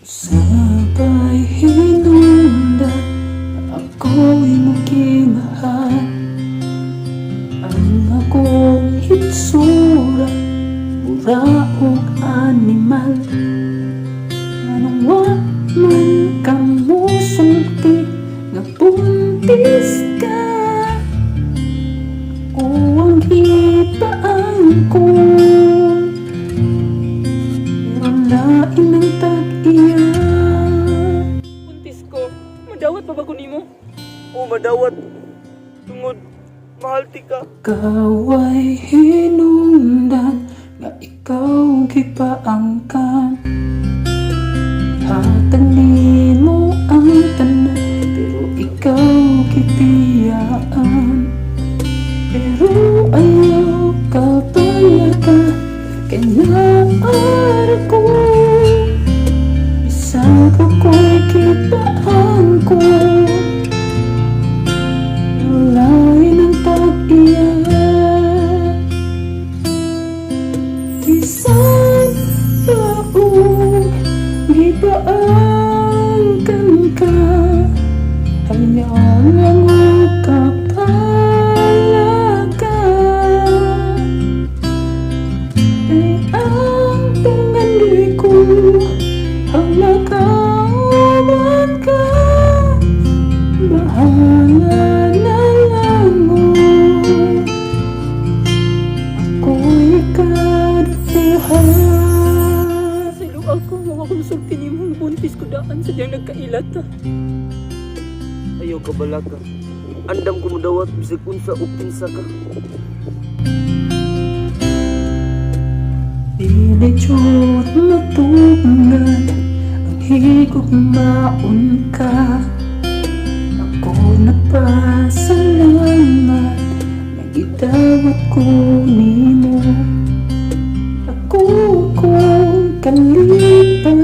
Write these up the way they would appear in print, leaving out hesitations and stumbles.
Sabay hinungdan ako imong gimahal. Ang akong hitsura mura og animal. Nganong wa man ka mosulti nga buntis ka? Ako ang gipaangkon, pero lain ang tag-iya. Buntis ko. Madawat pa ba ko nimo? O madawat. Tungod, mahal ti ka. Ikaw ay hinungdan nga ikaw gipaangkan. Hatag nimo ang tanan, pero ikaw gibiyaan. Pero ayaw ka balaka kay naa ra ko. Bisag ako'y gipaangkon, lain ang tag-iya. Bisan pa og gipaangkan ka, ayaw lang og kabalaka. Kay ang pangandoy ko ang makauban ka. Bahala na lang mo ako'y ikaduha. Silo ako, mga konsulti nimo, buntis ko daan sa diyang nagkailat ta. Ayaw ka balaka. Andam ko modawat bisag unsa o kinsa ka. Dili jud matungan ang higugmaon ka. Ako nagpasalamat nga gidawat ko nimo. Ako kong kalipay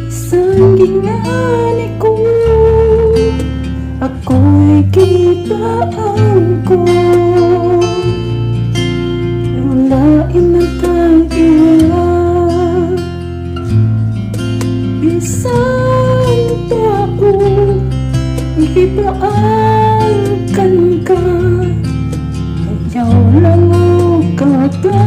isang gingani ko. Ako'y gipaangkon, pero lain ang tag-iya. Bisan pa og gipaangkan ka, ayaw lang og kabalaka.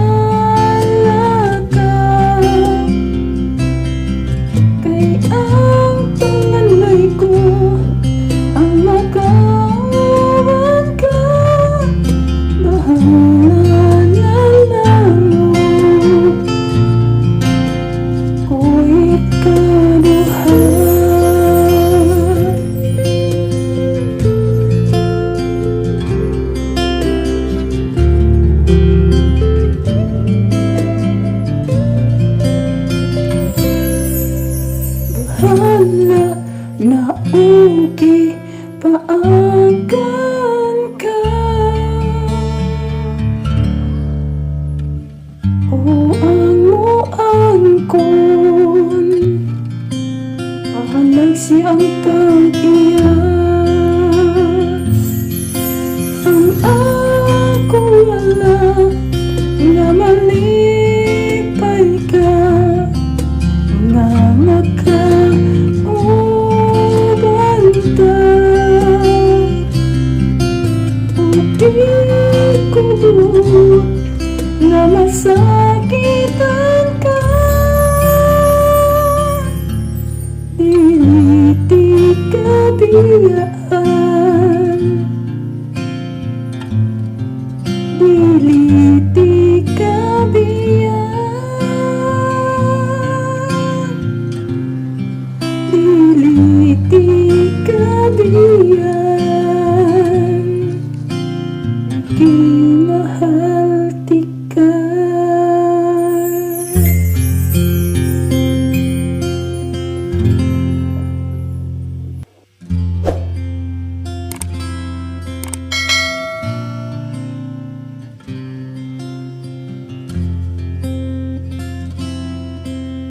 Kay ang pangandoy ko ang makauban ka. Bahala na lang mo ako'y ikaduha. Bahala na og gipaangkan ka o ang moangkon. Bahalag siyang tag-iya. Ang ako wala nga malipay ka, nga makauban ta. O di ko buot nga masakitan ka. Dili ti ka biyaan.